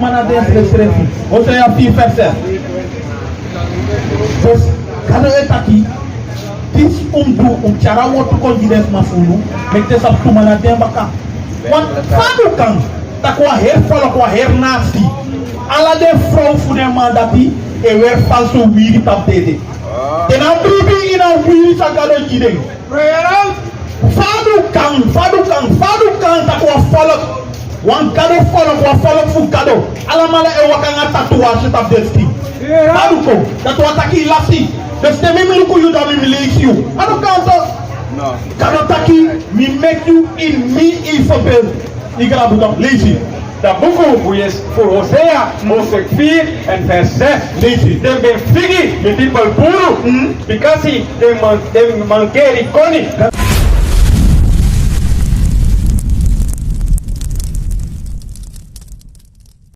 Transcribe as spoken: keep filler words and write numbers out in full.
Mana den srefsrefi. Hosea fifty-five. Dus, Gado e taki, disi un mus du, un mus tyari a wortu kon gi den sma fu unu, meki den sabi tu mana den baka. Want fa a du kan taki wan heri folku, wan heri nasi, ala den frow fu den man dati e weri falsu wiwiri tapu dede. Den no bribi ini a wiwiri san Gado gi den. Fa a du kan, fa a du kan, fa a du kan taki wan folku, wan Gado folku, wan folku fu Gado, alamala e waka nanga tatuwasi tapu den skin. Fa a du kon? Dati wani taki yu lasi. Dus te mi mus luku yu, dan mi mus leisi yu. A du kan so. Gado taki mi meki yu ini mi eigen beeld. Yu kan abi dan leisi. Dan buku fu Yes-, fu Hosea, hoofdstuk vier en vers zes. Leisi. Den ben figi mi pipel puru. Mhm. Bikasi den man-, den mankeri koni.